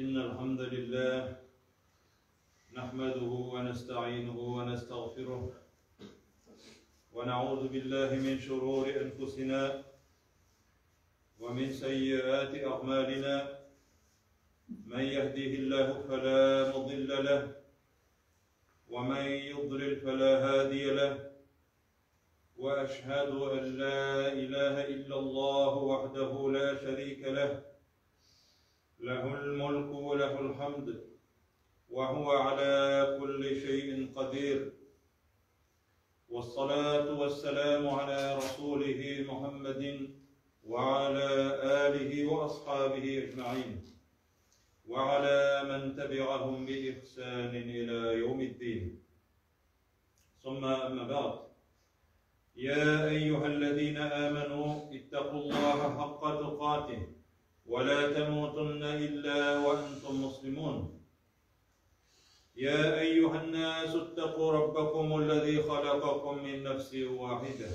إن الحمد لله نحمده ونستعينه ونستغفره ونعوذ بالله من شرور أنفسنا ومن سيئات أعمالنا من يهديه الله فلا مضل له ومن يضلل فلا هادي له واشهد ان لا اله الا الله وحده لا شريك له له الملك وله الحمد وهو على كل شيء قدير والصلاه والسلام على رسوله محمد وعلى اله واصحابه اجمعين وعلى من تبعهم باحسان الى يوم الدين ثم أما بعد يا أيها الذين آمنوا اتقوا الله حق تقاته ولا تموتن إلا وأنتم مسلمون يا أيها الناس اتقوا ربكم الذي خلقكم من نفس واحدة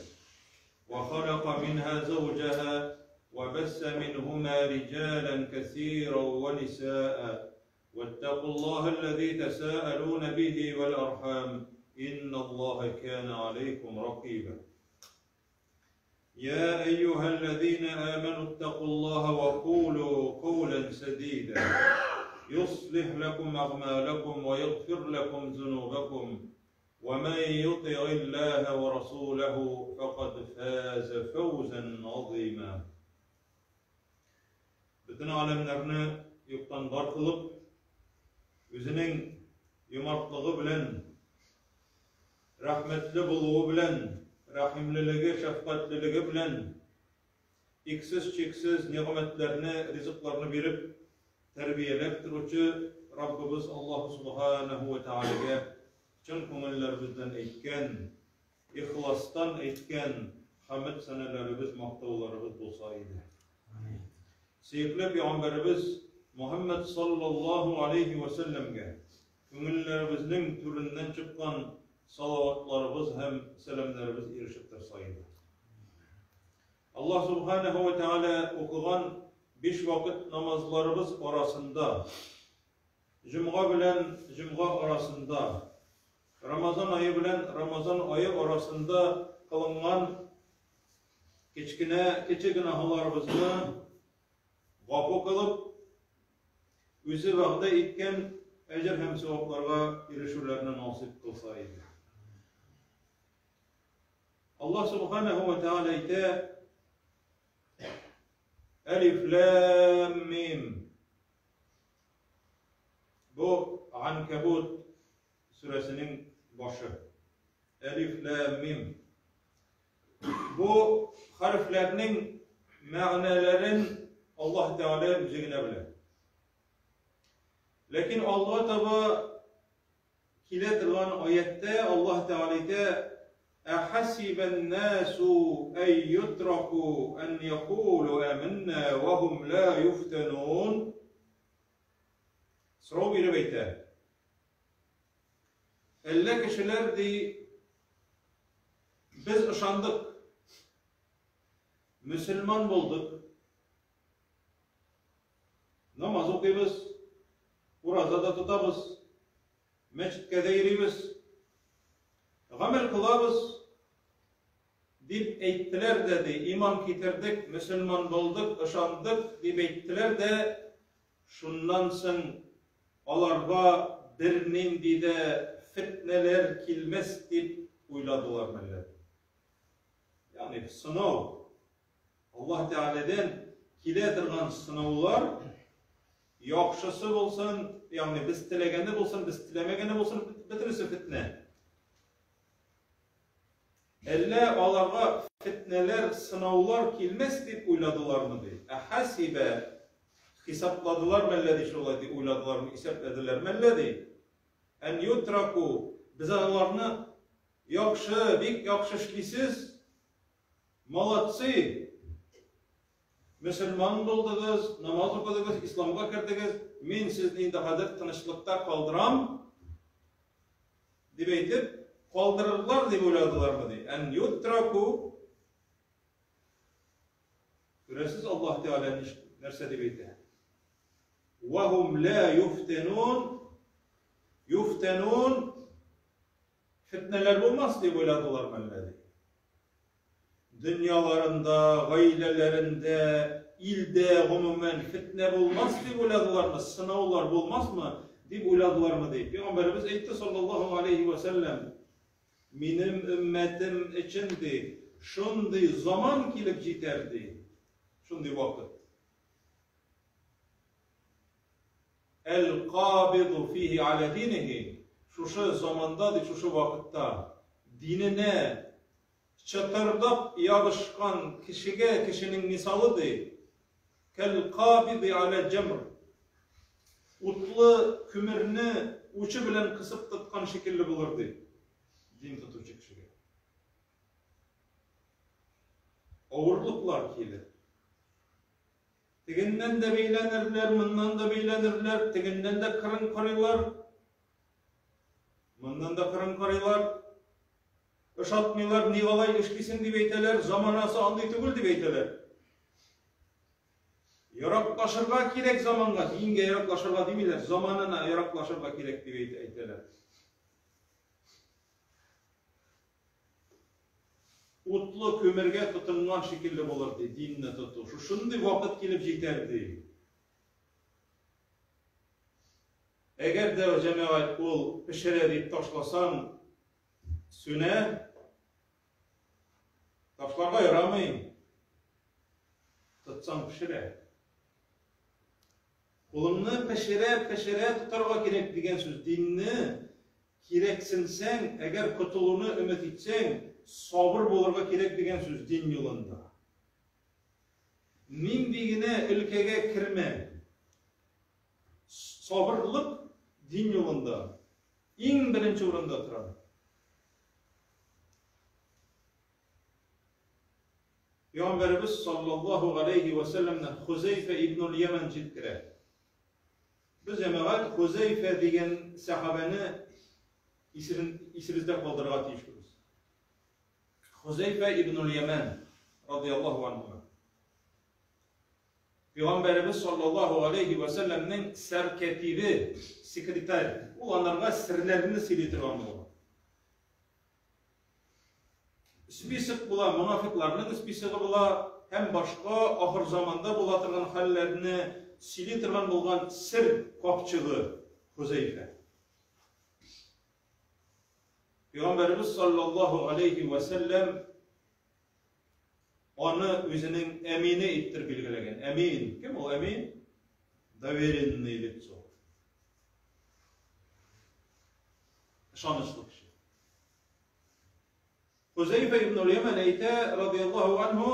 وخلق منها زوجها وبس منهما رجالا كثيرا ونساء واتقوا الله الذي تساءلون به والأرحام إن الله كان عليكم رقيبا يا أيها الذين آمنوا اتقوا الله وقولوا قولا سديدا يصلح لكم أعمالكم ويغفر لكم ذنوبكم ومن يطع الله ورسوله فقد فاز فوزا عظيما Бөтен галәмнәрне юктан бар кылып, үзенең юмартлыгы белән, рәхмәтле булуы белән, рәхимлелеге, шәфкатьлелеге белән иксез-чиксез нигъмәтләрне, ризыкларны биреп, тәрбияләп торучы Раббыбыз Аллаһу Субханаһу ва Тәгаләгә чын күңелләребездән әйткән, ихластан әйткән хәмд сәнәләребез, мактауларыбыз булса иде. Сөекле пәйгамбәребез Мухаммад саллаллаһу алейхи ва сәлләмгә күңелләребезнең түреннән чыккан салаватларыбыз һәм сәламнәребез ирешеп торса иде. Аллаһ субханаһу ва тәгалә укыган биш вакыт намазларыбыз арасында җомга белән җомга арасында Рамазан ае белән Рамазан ае арасында кылынган кечкенә кече гөнаһларыбызны гафу кылып, үзе вәгъдә иткән әҗер һәм савапларга ирешүләрне насыйп кылса иде. Аллаһ субханаһу ва тааля әйтә: Әлиф лам мим. Бу Анкабут сүрәсенең башы. Әлиф лам мим. Бу хәрефләрнең мәгънәләрен Аллаһ Тәгалә үзе генә белә. Ләкин алга таба килә торган аяттә Аллаһ Тәгалә әйтә: "Әхасибан насу ай ютраку ан якулу аманна ва хум ла юфтанун." Сорау биреп әйтә. Әллә кешеләр ди, без ышандык, мөселман булдык, намаз укыйбыз, ураза да тотабыз, мәчеткә дә йөрибез, гамәл кылабыз, дип әйттеләр дә ди, иман китердек, мөселман булдык, ышандык, дип әйттеләр дә, шуннан соң аларга бернинди дә фетнәләр килмәс дип уйладылар мәллә? Ягъни сынау Аллаһ Тәгаләдән килә торган сынаулар яхшысы булсын, ягъни без теләгәне булсын, без теләмәгәне булсын, бөтенесе фетнә. Әллә аларга фетнәләр, сынаулар килмәс дип уйладылармы ди? Әхәсибә хисапладылар мәллә ди шулай ди, уйладылармы, исәпләделәр мәллә ди? Ән ютраку без аларны яхшы, бик яхшы эшлисез, молодцы, мөселман булдыгыз, намаз укыдыгыз, исламга кердегез, мин сезне инде хәзер тынычлыкта калдырам, Дип әйтеп, калдырырлар дип уйладылармы ди. Ән ютраку Күрәсез, Аллаһ Тәгалә нәрсә дип әйтә? Вахум ла юфтанун. Юфтанун фитнәләр булмас дип уйладылар мәллә ди. Дөньяларында, гаиләләрендә, илдә гомумән фитнә булмас дип уйладылармы, сынаулар булмасмы дип уйладылармы ди. Пәйгамбәребез әйтте саллаллаһу алейхи ва сәлләм, минем өммәтем өчен ди, шундый заман килеп җитәр ди. Шундый вакыт. Әл-кабиду фихи аля динихи, шушы заманда ди, шушы вакытта диненә чытырдап ябышкан кешегә, кешенең мисалы ди, кәл-кабиди аля җәмр, утлы күмерне учы белән кысып тоткан шикелле булыр ди, дин тотучы кешегә. Авырлыклар килер. Тегеннән дә бәйләнерләр, моннан да бәйләнерләр, тегеннән дә кырын карыйлар, моннан да кырын карыйлар. Ошатмыйлар, ни алай эшлисең дип әйтәләр, заманасы андый түгел дип әйтәләр. Яраклашырга кирәк заманга, дингә яраклашырга димиләр, заманына яраклашырга кирәк дип әйтәләр. Утлы күмергә тотынган шикелле булыр, ди, динне тоту. Шушындый вакыт килеп җитәр, ди. Әгәр дә җәмәгать ул пешерә дип ташласаң, сүнә. Ташларга ярамый. Тотсаң пешерә. Кулыңны пешерә-пешерә тотарга кирәк дигән сүз. Динне кирәксенсәң, әгәр котылуны өмет итсәң, сабыр булырга кирәк дигән сүз дин юлында. Нинди генә өлкәгә кермә, сабырлык дин юлында иң беренче урында тора. Пәйгамбәребез саллаллаһу галәйһи вә сәлләмнән Хузәйфә ибнул Яман җиткерә. Без җәмәгать Хузәйфә дигән сәхабәне исемен исебездә калдырырга тиешбез. Хузәйфә ибнул Яман радияллаһу анһу. Пәйгамбәребез саллаллаһу галәйһи вә сәлләмнең сәркәтибе, секретарь. Ул анарга серләрне сөйли торган булган. Список була, монафикларның списогы була һәм башка ахыр заманда була торган хәлләрне сөйли торган булган сер капчыгы Хузәйфә. Пәйгамбәребез саллаллаһу алейхи ва сәлләм аны үзенең әмине иттереп билгеләгән. Әмин. Кем ул әмин? Доверенный лицо. Ышанычлы кеше. Хузәйфә ибн Яман әйтә, радияллаһу анһу,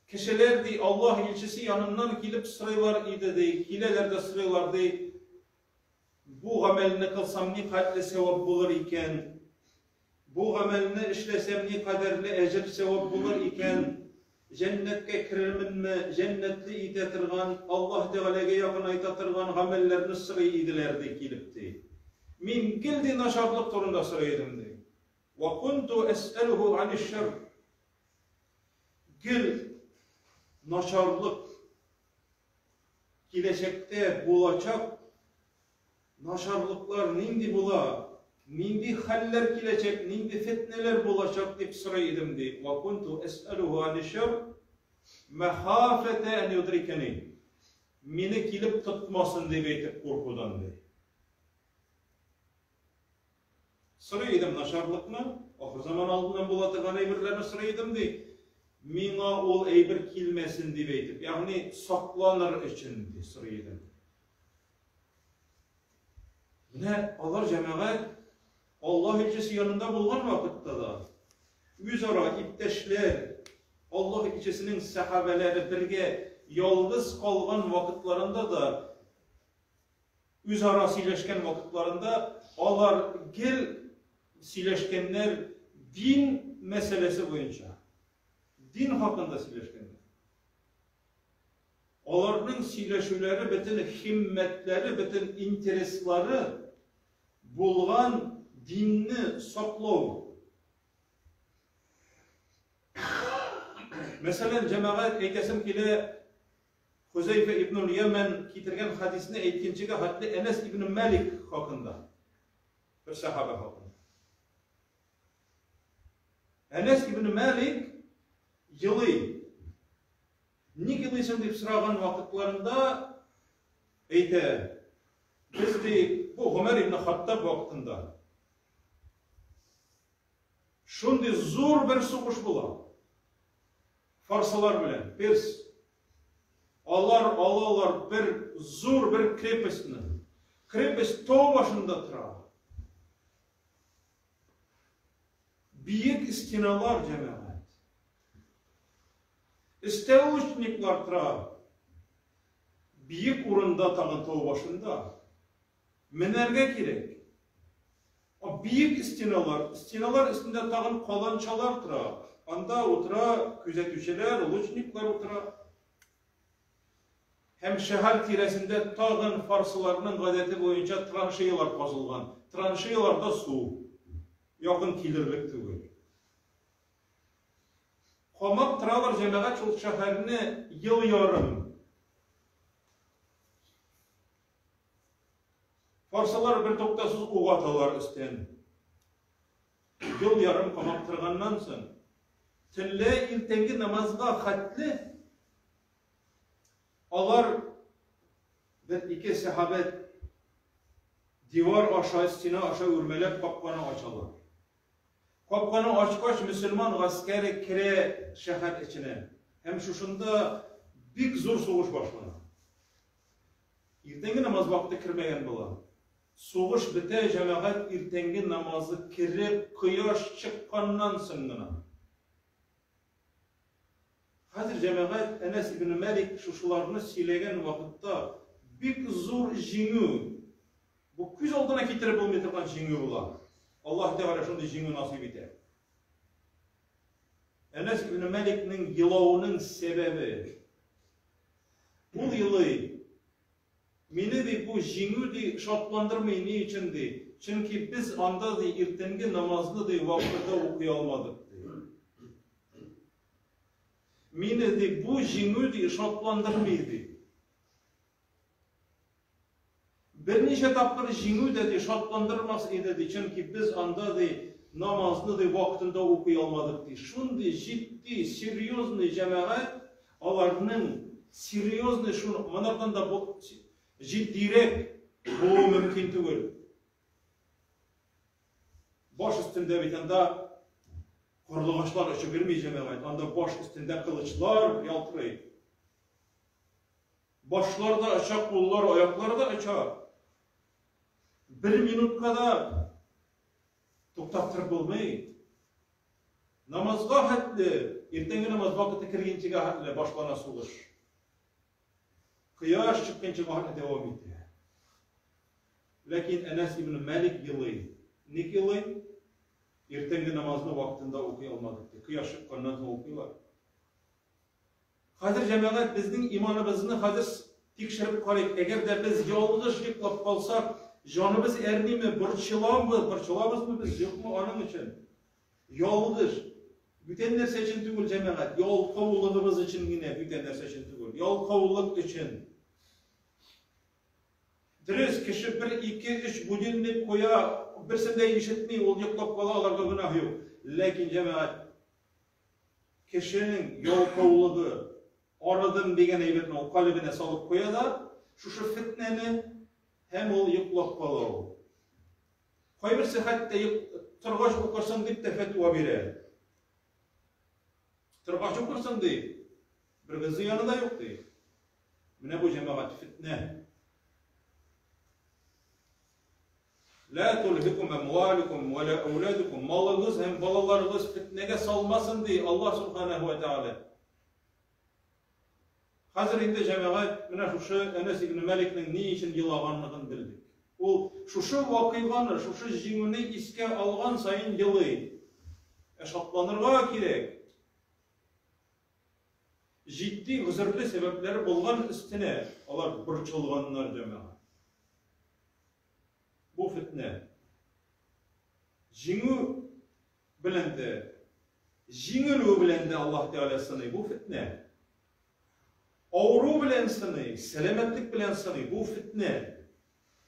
кешеләр ди, Аллаһ илчесе яныннан килеп сорыйлар иде ди, киләләр дә сорыйлар ди, бу гамәлне кылсам ни хәтле сәвап булыр икән? Бу гамәлне эшләсәм ни кадәрле әҗер сәвап булыр икән? Җәннәткә керерменме? Җәннәтле итә торган, Аллаһ Тәгаләгә якынайта торган гамәлләрне сорый иделәр, ди, килеп, ди. Мин гел, ди, начарлык турында сорый идем, ди. Ва кунту әсәлүһу аниш-шарр. Гел начарлык, киләчәктә булачак Начарлыклар нинди була, нинди хәлләр киләчәк, нинди фетнәләр булачак дип сорый идем, ди. Ва кунту әсәлүһу аниш-шарр мәхафәтә ән юдрикәни. Мине килеп тотмасын дип әйтеп куркудан, ди. Сорый идем начарлыкны, ахыр заман алдыннан була торган әйберләрне сорый идем, ди. Миңа ул әйбер килмәсен дип әйтеп, ягъни сакланыр өчен, ди, сорый идем. Менә алар җәмәгать Аллаһ илчесе янында булган вакытта да үзара иптәшләр, Аллаһ илчесенең сәхабәләре бергә ялгыз калган вакытларында да үзара сөйләшкән вакытларында алар гел сөйләшкәннәр дин мәсьәләсе буенча. Дин хакында сөйләшкәннәр. Аларның сөйләшүләре бөтен химмәтләре, бөтен интереслары булган динне саклау. Мәсәлән, җәмәгать әйтәсем килә, Хузәйфә ибн Яман китергән хәдисне әйткәнчегә хәтле Әнәс ибн Малик хакында. Бер сахаба хакында. Әнәс ибн Малик елый. Ник елыйсың дип сораган вакытларында әйтә, без ди, бу Гомәр ибн Хаттаб вакытында шундый зур бер сугыш була. Фарсылар белән, перс. Алар алалар бер зур бер крепостьны. Крепость тау башында тора. Биек стеналар, җәмәгать. Өстә лучниклар тора. Биек урында тагын тау башында. Менәргә кирәк. Биек стеналар, стеналар өстендә тагын каланчалар тора. Анда утыра күзәтүчеләр, лучниклар утыра. Һәм шәһәр тирәсендә тагын фарсыларның гадәте буенча траншеялар казылган. Траншеяларда су. Якын килерлек түгел. Камап торалар җәмәгать шул шәһәрне ел ярым. Фарсылар бер туктаусыз ук аталар өстән. Ел ярым камап торганнан соң, төнлә иртәнге намазга хәтле алар бер-ике сәхабәт дивар аша, стена аша үрмәләп капканы ачалар. Капканы ачкач, мөселман гаскәре керә шәһәр эченә. Һәм шушында бик зур сугыш башлана. Иртәнге намаз вакыты кермәгән була. Сугыш бетә, җәмәгать иртәнге намазы кереп, кояш чыкканнан соң гына. Хәзер җәмәгать Әнәс ибн Малик шушыларны сөйләгән вакытта бик зур җиңү, бу күз алдына китереп булмый торган җиңү була. Аллаһ Тәгалә шундый җиңү насыйп итә. Әнәс ибн Маликның елавының сәбәбе ул елый. Мине ди бу җиңү ди шатландырмый, ни өчен ди? Чөнки без анда ди иртәнге намазны ди вакытында укый алмадык ди. Мине ди бу җиңү ди шатландырмый ди. Берничә тапкыр җиңү дә ди шатландырмас иде ди, чөнки без анда ди намазны ди вакытында укый алмадык ди. Шундый җитди, серьезный җәмәгать аларның серьезный шуны монардан да бу җитдирәк булуы мөмкин түгел. Баш өстендә бит анда карлыгачлар очып йөрми җәмәгать, анда баш өстендә кылычлар ялтырый. Башлар да оча, куллар, аяклар да оча. Бер минутка да туктап торып булмый. Намазга хәтле, иртәнге намаз вакыты кергәнчегә хәтле башлана сугыш. Кояш чыкканчыга хәтле дәвам итә. Ләкин Әнәс ибн Малик елый. Ник елый? Иртәнге намазны вакытында укый алмадык ди. Кояш чыкканнан соң укыйлар. Хәзер җәмәгать безнең иманыбызны хәзер тикшереп карыйк. Әгәр дә без ялгыш йоклап калсак, җаныбыз әрниме, борчыламбыз, борчылабызмы без, юкмы аның өчен? Ялгыш. Бүтән нәрсә өчен түгел, җәмәгать. Ялкаулыгыбыз өчен генә, бүтән нәрсә өчен түгел. Ялкаулык өчен. Дөрес, кеше бер, ике, өч будильник куя, берсен дә ишетми, ул йоклап кала, аларга гөнаһ юк. Ләкин, җәмәгать, Кешенең ялкаулыгы, арыдым дигән әйберне ул калебенә салып куя да, шушы фетнәне һәм ул йоклап кала ул. Кайберсе хәтта торгач укырсың дип тә фәтва бирә. Торгач укырсың ди. Бер генә зыяны да юк ди. Менә бу җәмәгать фетнә. Лә тулһикум әмвалукум вә лә әүләдукум. Малыгыз һәм балаларыгыз фетнәгә салмасын, ди Аллаһ Субханаһу вә Тәгалә. Хәзер инде җәмәгать менә шушы Әнәс ибн Маликның ни өчен елаганлыгын белдек. Ул шушы вакыйганы, шушы җиңүне искә алган саен елый. Ә шатланырга кирәк. Җитди гозерле сәбәпләре булган өстенә алар борчылганнар, җәмәгать. Бу фетнә. Җиңү белән дә, җиңелү белән дә Аллаһ Тәгалә сыный. Бу фетнә. Авыру белән сыный, сәламәтлек белән сыный. Бу фетнә.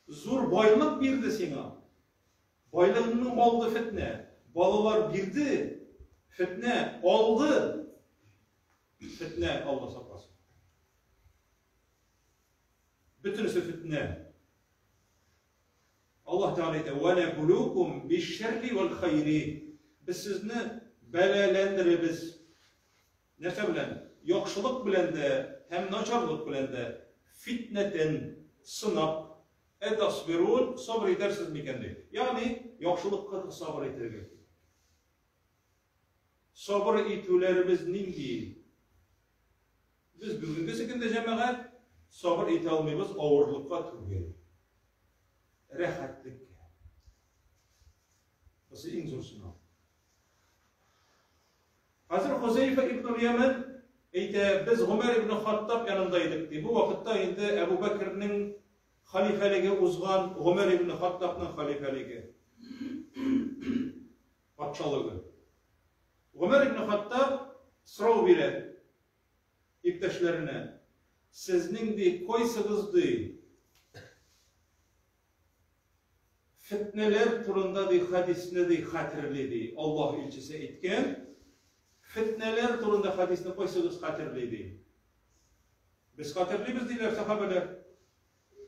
Зур байлык бирде сиңа. Байлыгыңны алды фетнә. Балалар бирде, фетнә алды. Фетнә, Алла сакласын. Бөтенесе фетнә. Аллаһ Тәгалә әйтә, "Ва нәблукум биш-шәрри вәл-хайри". Без сезне бәлаләндеребез. Нәрсә белән? Яхшылык белән дә һәм начарлык белән дә. Фитнәтән, сынап. Әтасбирун, сабыр итәрсез микән ди. Ягъни, яхшылыкка да сабыр итәргә кирәк. Сабыр итүләребез нинди? Без бүгенгесе көндә җәмәгать сабыр итә алмыйбыз авырлыкка түгел. Рәхәтлеккә. Бусы иң зур сынау. Хәзер Хузәйфә ибн Яман әйтә, без Гомәр ибн Хаттаб янында идек ди. Бу вакытта инде Әбу Бәкрнең халифәлеге узган, Гомәр ибн Хаттабның халифәлеге. Патшалыгы. Гомәр ибн Хаттаб сорау бирә иптәшләренә, Сезнең ди кайсыгыз ди фетнәләр турында ди хәдисне ди хәтерли ди Аллаһ илчесе әйткән фетнәләр турында хәдисне кайсыгыз хәтерли ди. Без хәтерлибез диләр сахабәләр.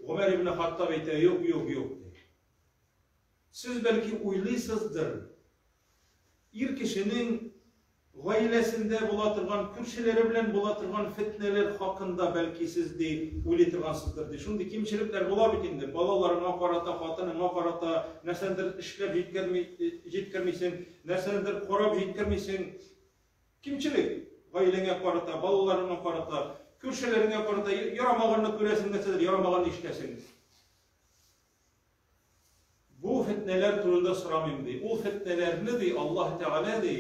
Гомәр ибн Хаттаб әйтә, юк, юк, юк ди. Сез бәлки уйлыйсыздыр, ир кешенең гаиләсендә була торган, күршеләре белән була торган фетнәләр хакында бәлки сез ди уйлый торгансыздыр ди. Шундый кимчелекләр була бит инде, балаларыңа карата, хатыныңа карата нәрсәнедер эшләп җиткерми, җиткермисең, нәрсәнедер карап җиткермисең. Кимчелек гаиләңә карата, балаларыңа карата, күршеләреңә карата ярамаганны күрәсең, нәрсәдер ярамаганны ишетәсең. Бу фетнәләр турында сорамыйм, ди. Ул фетнәләрне, ди, Аллаһ Тәгалә, ди,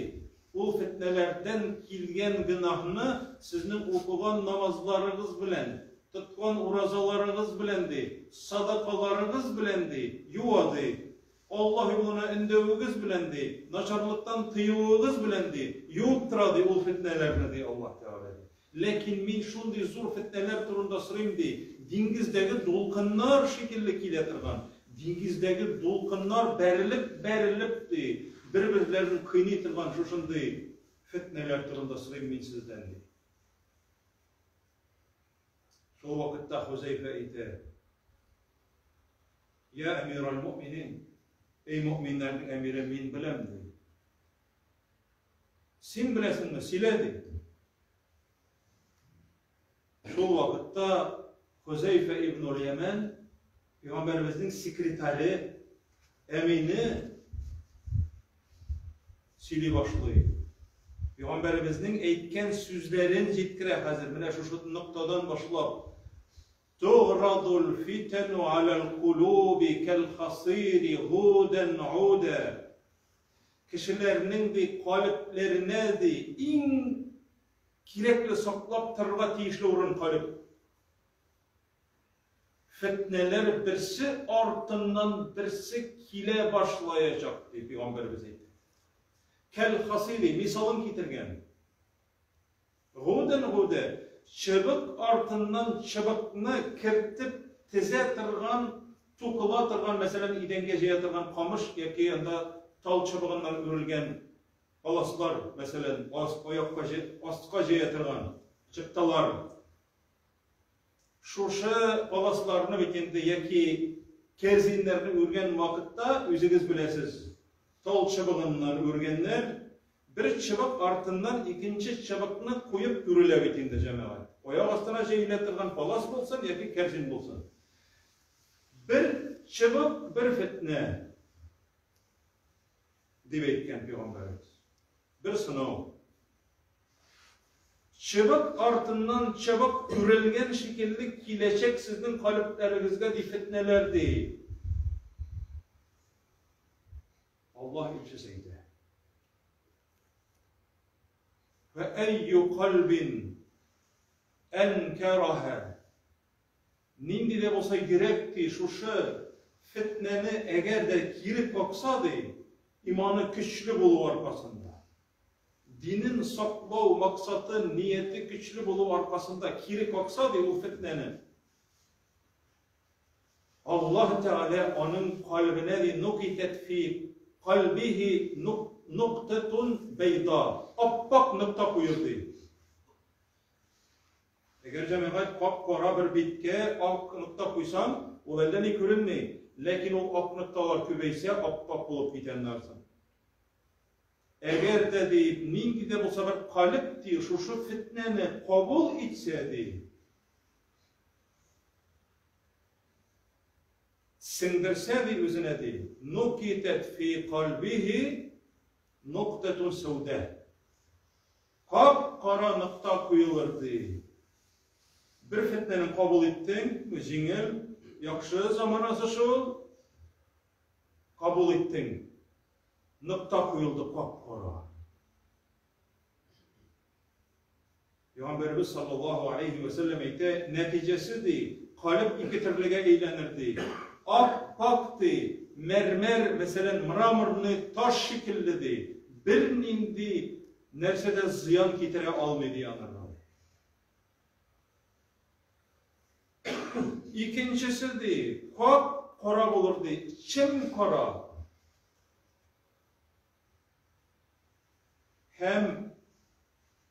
ул фетнәләрдән килгән гөнаһны сезнең укыган намазларыгыз белән, тоткан уразаларыгыз белән, ди, садакаларыгыз белән, ди, юа, ди. Аллаһ юлына өндәвегез белән, ди, начарлыктан тыюыгыз белән, ди, юып тора, ди, ул фетнәләрне, ди, Аллаһ Тәгалә, ди. Ләкин мин шундый зур фетнәләр турында сорыйм, ди, диңгездәге дулкыннар шикелле килә торган, диңгездәге дулкыннар бәрелеп-бәрелеп, ди, бер-берләрен кыйный торган шушындый фетнәләр турында сорыйм мин сездән, ди. Шул вакытта Хузәйфә әйтә, Я әмираль мөэминин, эй мөэминнәрнең әмире, мин беләм, ди. Син беләсеңме, сөйлә, ди. Шул вакытта Хузәйфә ибн Яман пәйгамбәребезнең секретаре, әмине сөйли башлый. Пәйгамбәребезнең әйткән сүзләрен җиткерә хәзер менә шушы ноктадан башлап. Туградул фитәну алал кулуби кәл хасири гудан уда. Кешеләрнең, ди, калебләренә, ди, иң кирәкле саклап торырга тиешле урын калеб. Фетнәләр берсе артыннан берсе килә башлаячак, ди пәйгамбәребез әйтә. Кәл хасири мисалын китергән. Гуден-гудә, чыбык артыннан чыбыкны кертеп тезә торган, тукыла торган, мәсәлән, идәнгә җәя торган камыш яки анда тал чыбыгыннан үрелгән паласлар, мәсәлән, аякка, астка җәя торган чыпталар. Шушы паласларны бит инде яки кәрзиннәрне үргән вакытта, үзегез беләсез, тал чыбыгыннан үргәннәр, бер чыбык артыннан икенче чыбыкны куеп үрелә бит инде, җәмәгать. Аяк астына җәелә торган палас булсын яки кәрзин булсын. Бер чыбык, бер фетнә, дип әйткән пәйгамбәребез. Бер сынау. Чыбык артыннан чыбык үрелгән шикелле киләчәк сезнең калебләрегезгә, ди, фетнәләр, ди. Аллаһ илчесе әйтә. Фә әйю кальбин әнкәраһа. Нинди дә булса йөрәк, ди, шушы фетнәне әгәр дә кире какса, ди, иманы көчле булу аркасында. Динен саклау максаты, нияте көчле булу аркасында кире какса, ди, ул фетнәне, Аллаһ Тәгалә аның кальбенә, ди, нукитәт фи кальбихи нуктатун бәйда, ап-ак нокта куер, ди. Әгәр, җәмәгать, кап-кара бер биткә ак нокта куйсаң, ул әллә ни күренми, ләкин ул ак нокталар күбәйсә, ап-ак булып китә аннан соң. Әгәр дә, ди, нинди дә булса бер калеб, ди, шушы фетнәне кабул итсә, ди, сеңдерсә, ди, үзенә, ди, нукитәт фи кальбихи ноктатун сәүдә. Кап-кара нокта куелыр, ди. Бер фетнәне кабул иттең, җиңел, яхшы заманасы шул, кабул иттең. Нокта куелды кап-кара. Пәйгамбәребез саллаллаһу алейһи вә сәлләм әйтә, нәтиҗәсе ди, калеб ике төрлегә әйләнер ди. Ап-ак ди, мәрмәр, мәсәлән, мраморный таш шикелле ди, бернинди нәрсә дә зыян китерә алмый ди анарга. Икенчесе ди, кап-кара булыр ди, чем-кара. Һәм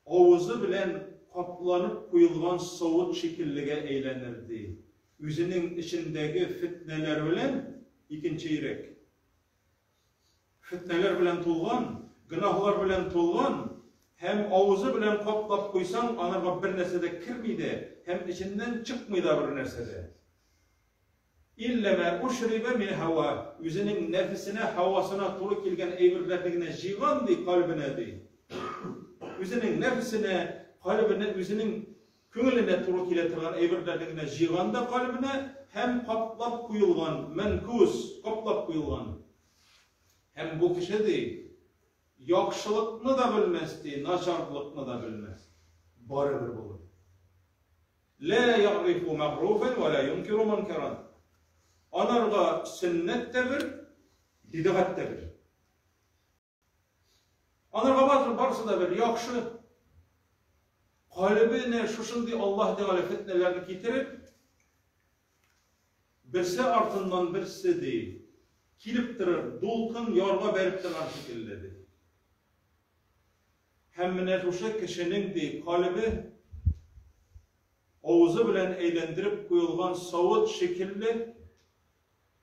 авызы белән капланып куелган савыт шикеллегә әйләнер, ди. Үзенең эчендәге фетнәләр белән, икенче йөрәк, фетнәләр белән тулган, гөнаһлар белән тулган һәм авызы белән каплап куйсаң, анарга бер нәрсә дә керми дә һәм эченнән чыкмый да бер нәрсә дә. Илля мә ушрибә мин һава, үзенең нәфесенә, һавасына туры килгән әйберләрне генә җыйган, ди, кальбенә, ди. Үзенең нәфесенә, кальбенә, үзенең күңеленә туры килә торган әйберләрне генә җыйган да кальбенә һәм каплап куелган, мәнкүс, каплап куелган. Һәм бу кеше, ди, яхшылыкны да белмәс, ди, начарлыкны да белмәс. Барыбер булыр. Лә ягърифу мәгъруфән вә лә юнкиру мөнкәрән. Анарга сөннәт тә бер, бидгать тә бер. Анарга барысы, барысы да бер, яхшы. Калебенә шушындый Аллаһ Тәгалә фетнәләрне китереп, берсе артыннан берсе ди, килеп торыр, дулкын ярга бәреп торган шикелле ди. Һәм менә шушы кешенең, ди, калебе авызы белән әйләндереп куелган савыт шикелле,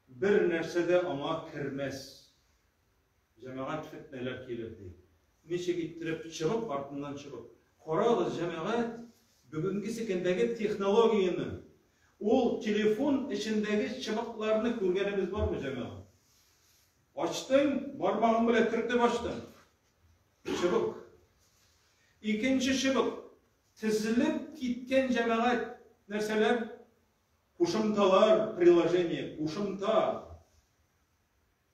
бер нәрсә дә аңа кермәс. Җәмәгать, фетнәләр килер, ди. Ничек иттереп чыбык артыннан чыбык. Карагыз, җәмәгать, бүгенгесе көндәге технологияне, ул телефон эчендәге чыбыкларны күргәнебез бармы, җәмәгать? Ачтың, бармагың белән төртеп ачтың. Чыбык. Икенче чыбык. Тезелеп киткән җәмәгать нәрсәләр? Кушымталар, приложение, кушымта.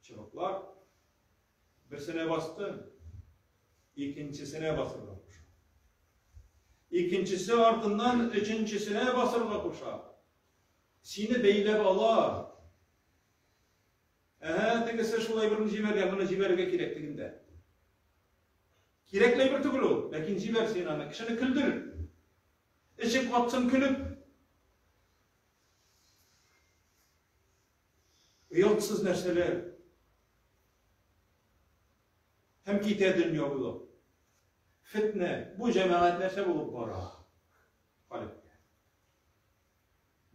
Чыбыклар. Берсенә бастың, икенчесенә басырга куша. Икенчесе артыннан өченчесенә басырга куша. Сине бәйләп ала. Әһә, тегесе шул әйберне җибәргән, моны җибәрергә кирәк тегендә. Кирәкле әйбер түгел ул, ләкин җибәр син аны, кешене көлдер. Эчек катсын көлеп. Оятсыз нәрсәләр. Һәм китә дөнья буйлап. Фетнә, бу җәмәгать нәрсә булып бара? Халиккә.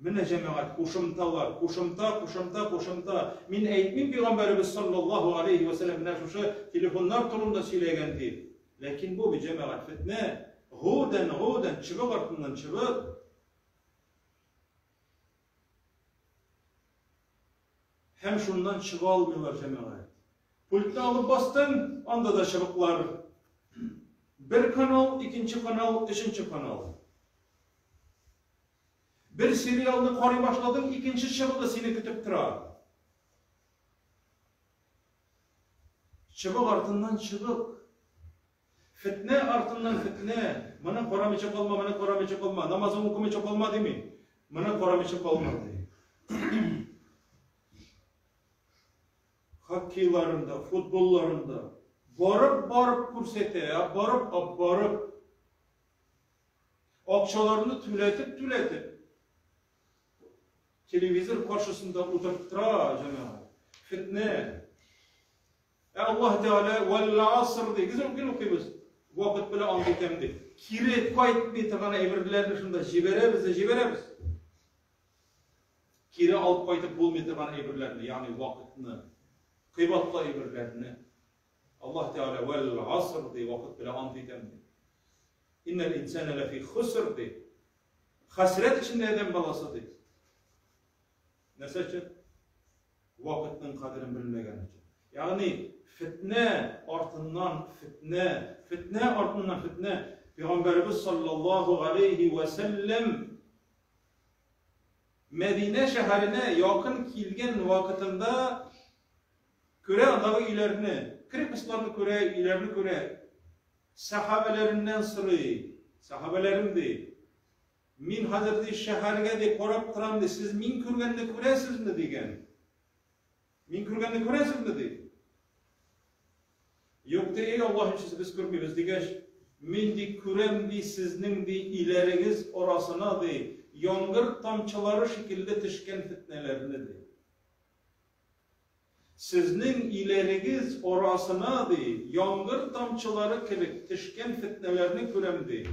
Менә, җәмәгать, кушымталар, кушымта, кушымта, кушымта. Мин әйтмим, пәйгамбәребез саллаллаһу алейһи вә сәлләм менә шушы телефоннар турында сөйләгән дип. Ләкин бу бит, җәмәгать, фетнә. Гудән, гудән, чыбык артыннан чыбык. Һәм шуннан чыга алмыйлар, җәмәгать. Пультны алып бастың, анда да чыбыклар. Бер канал, икенче канал, өченче канал. Бер сериалны карый башладың, икенче чыбыгы сине көтеп тора. Чыбык артыннан чыбык. Фетнә артыннан фетнә. Моны карамыйча калма, моны карамыйча калма. Намазың укымыйча калма дими. Моны карамыйча калма ди. Хоккейларында, футболларында. Барып-барып күрсәтә, барып, барып. Акчаларны түләтеп-түләтеп. Телевизор каршысында утырттыра, җәмәгать. Фитнә. Ә Аллаһ Тәгалә вәл аср ди. Без гел укыйбыз. Вакыт белән ант итәм ди. Кире кайтмый торган әйберләрне шунда җибәрәбез дә җибәрәбез. Кире алып кайтып булмый торган әйберләрне, ягъни вакытны, кыйбатлы әйберләрне. Аллаһ Тәгалә вәл аср ди, вакыт белән ант итәм ди. Иннәл инсана ләфи хуср ди. Хәсрәт эчендә адәм баласы ди. Нәрсә өчен? Вакытның кадерен белмәгән өчен. Ягъни фитнә артыннан фитнә, фитнә артыннан фитнә. Пәйгамбәребез саллаллаһу алейхи ва сәлләм Мәдинә шәһәренә якын килгән вакытында күрә андагы өйләрне, крепостьларны күрә, өйләрне күрә. Сәхабәләреннән сорый. Сәхабәләрем ди, Мин хәзер, ди, шәһәргә, ди, карап торам, ди, сез мин күргәнне күрәсезме, дигән. Мин күргәнне күрәсезме, ди. Юк, ди, эй Аллаһ илчесе, без күрмибез, дигәч, мин, ди, күрәм, ди, сезнең, ди, өйләрегез арасына, ди, яңгыр тамчылары шикелле төшкән фетнәләрне, ди. Сезнең өйләрегез арасына, ди, яңгыр тамчылары кебек төшкән фетнәләрне күрәм, ди.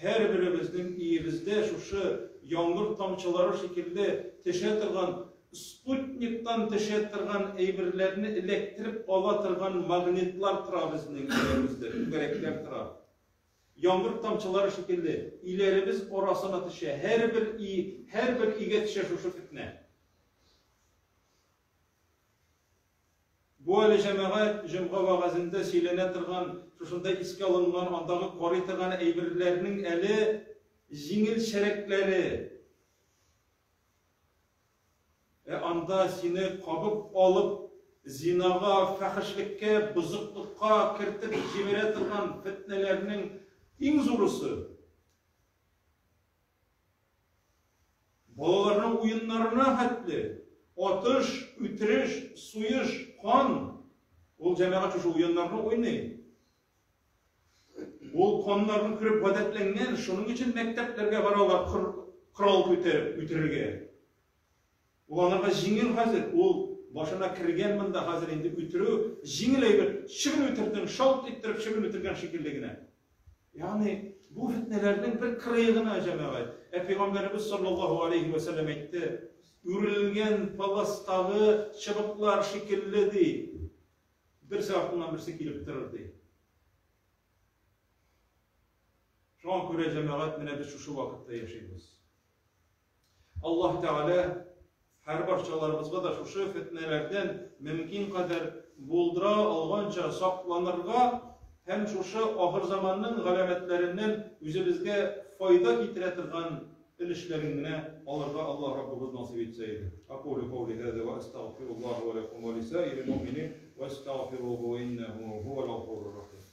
Һәрберебезнең өебездә шушы яңгыр тамчылары шикелле төшә торган, спутниктан төшә торган әйберләрне эләктереп ала торган магнитлар тора безнең өйләребездә, түгәрәкләр тора. Яңгыр тамчылары шикелле өйләребез арасына төшә, һәрбер өй, һәрбер өйгә төшә шушы фетнә. Бу әле җәмәгать җомга вәгазендә сөйләнә торган, шушында искә алынган, андагы карый торган әйберләрнең әле җиңелчәрәкләре. Ә анда сине кабып алып, зинага, фәхешлеккә, бозыклыкка кертеп җибәрә торган фетнәләрнең иң зурысы. Балаларның уеннарына хәтле атыш, үтереш, суеш, кан. Ул җәмәгать шушы уеннарны уйный. Ул каннарны күреп гадәтләнгән, шуның өчен мәктәпләргә баралар корал күтәреп үтерергә. Ул анарга җиңел хәзер, ул башына кергән монда хәзер инде үтерү җиңел әйбер. Чебен үтердең, шалт иттереп чебен үтергән шикелле генә. Ягъни бу фетнәләрнең бер кырые гына, җәмәгать. Ә пәйгамбәребез саллаллаһу алейхи ва сәлләм әйтте, үрелгән паластагы чыбыклар шикелле ди. Берсе артыннан берсе килеп торыр ди. Шуңа күрә, җәмәгать, менә без шушы вакытта яшибез. Аллаһ Тәгалә һәрбарчаларыбызга да шушы фетнәләрдән мөмкин кадәр булдыра алганча сакланырга һәм шушы ахырзаманның галәмәтләреннән үзебезгә файда китерә торган өлешләрен генә алырга Аллаһ Раббыбыз насыйп итсә иде. Акулю каули һаза ва астагфируллаһа ва лакум ва лисаирил муъминин ва астагфируху иннаху хувал гафурур рахим.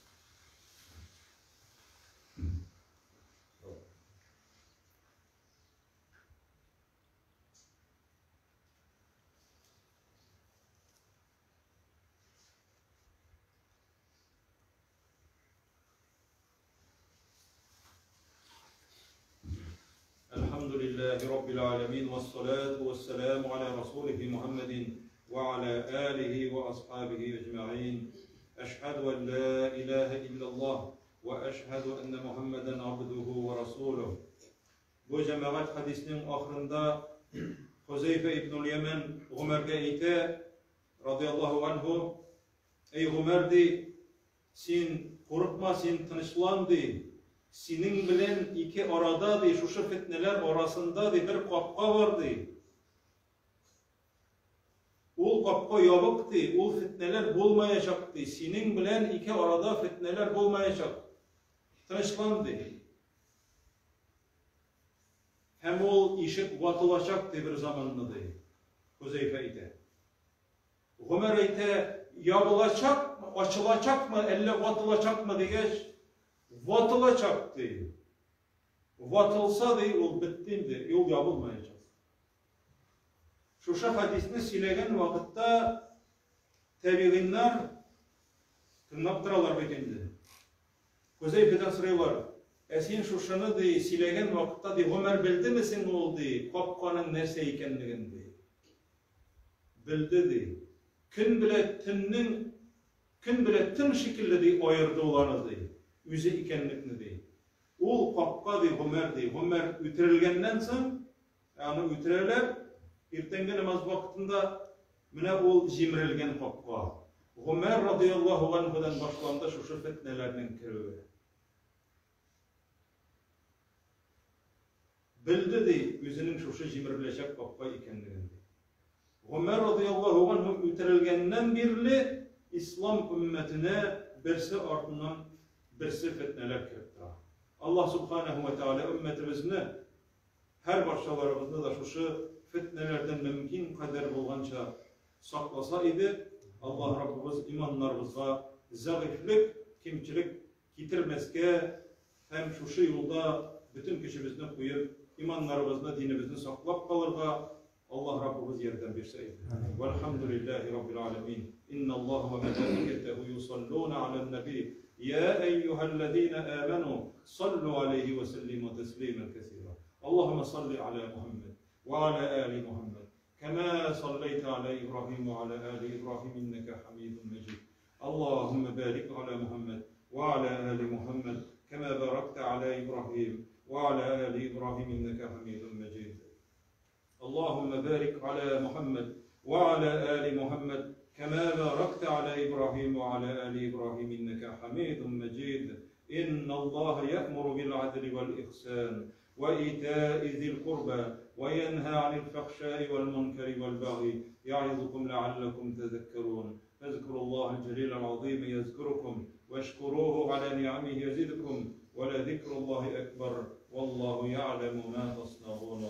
الحمد لله رب العالمين والصلاة والسلام على رسوله محمد وعلى آله وأصحابه أجمعين أشهد أن لا إله إلا الله وأشهد أن محمدا عبده ورسوله Бу җәмәгать хәдиснең ахырында Хузәйфә ибнул Яман Гомәргә әйтә, радиаллаһу анһу, Әй Гомәр, ди, син курыкма, син тынычлан, ди, синең белән ике арада, ди, шушы фетнәләр арасында, ди, бер капка бар, ди. Ул капка ябык, ди, ул фетнәләр булмаячак, ди, синең белән ике арада фетнәләр булмаячак. Тынычлан, ди. Һәм ул ишек ватылачак, ди, бер заманны, ди. Хузәйфә әйтә. Гомәр әйтә, ябылачакмы, ачылачакмы, әллә ватылачакмы дигәч, ватылачак, ди. Ватылса, ди, ул бетте инде, ул ябылмаячак. Шушы хәдисне сөйләгән вакытта тәбигыйннар Тыңлап торалар бит инде. Хузәйфәдән сорыйлар, Ә син шушыны, ди, сөйләгән вакытта, ди, Гомәр белдеме соң ул, ди, капканың нәрсә икәнлеген, ди. Белде, ди. Көн белә төннең, көн белә төн шикелле, ди, аерды ул аны, ди, үзе икәнлекне, ди. Ул капка, ди, Гомәр, ди. Гомәр үтерелгәннән соң, Ә аны үтерәләр, иртәнге намаз вакытында менә ул җимерелгән капка. Гомәр радыяллаһу ганһудан башланды шушы фетнәләрнең керүе. Белде ди, үзенең шушы җимереләчәк капка икәнлеген ди. Гомәр радыяллаһу ганһу үтерелгәннән бирле ислам өммәтенә берсе артыннан берсе фетнәләр кереп тора. Аллаһ субханаһу ва тааля өммәтебезне Һәр барчаларыбызны да шушы фетнәләрдән мөмкин кадәр булганча сакласа иде. Аллаһ Раббыбыз иманнарыбызга зәгыйфьлек, кимчелек китермәскә һәм шушы юлда бөтен көчебезне куеп, иманнарыбызны, динебезне саклап калырга Аллаһ Раббыбыз ярдәм бирсә иде. Вәлхәмдүлилләһи раббил аләмин. Инналлаһа вә мәләикәтәһү юсаллуна алән нәби. Я әйюһәлләзина аману саллу алейһи вә сәллиму тәслимән кәсира. Аллаһуммә салли аля Мухәммәд вә аля али Мухәммәд. Кәмә салләйтә аля Ибраһим вә аля али Ибраһим иннәкә хәмидун мәҗид. Аллаһуммә барик аля Мухәммәд вә аля али Мухәммәд кәмә барактә аля Ибраһим вә аля али Ибраһим иннәкә хәмидун мәҗид. اللهم بارك على محمد وعلى آل محمد كما باركت على إبراهيم وعلى آل إبراهيم إنك حميد مجيد إن الله يأمر بالعدل والإحسان وإيتاء ذي القربى وينهى عن الفحشاء والمنكر والبغي يعظكم لعلكم تذكرون فاذكروا الله الجليل العظيم يذكركم واشكروه على نعمه يزدكم ولذكر الله أكبر والله يعلم ما تصنعون.